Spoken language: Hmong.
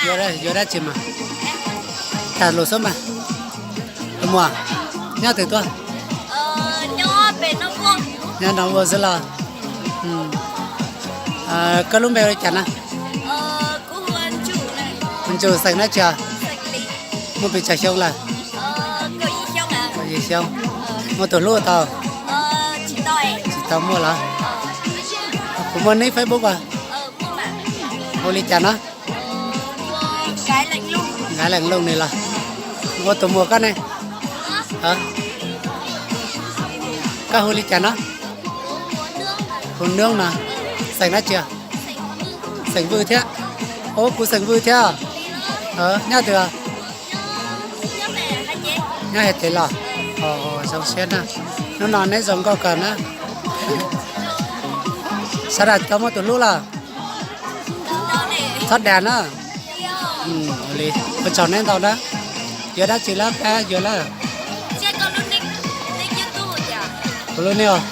Yuav dab tsi mas? Tham lus xwb mas. Tus muam, nyob twg tuaj? Nyob Nov Ua xwb los? Koj lub npe ua li cas na? Tus Ntsum, xeem dab tsi? Muaj pes tsawg xyoo lawm? Kaum yim xyoo. Muaj tus hlub tau? Tsis tau muaj los? Kuv muaj nick Facebook as. Hu li cas no? Nkaiv Leej Looj ni los? Ua tus muam koj ne? Koj hu li cas no? Hu Nub no. Xeem dab tsi? Xeem Vwj thiab. Ua kuv xeem Vwj thiab. Nyob twg? Nyob Hais Cev los? Zoo siab na. Hnub no neb zoo nkauj kawg na. Sawv daws tau muaj tus hlub los? Txhob dag na. Ua tsaug neb ntau na. Yuav dab tsi lawm pab yuav lawm? Kuv lub nick os.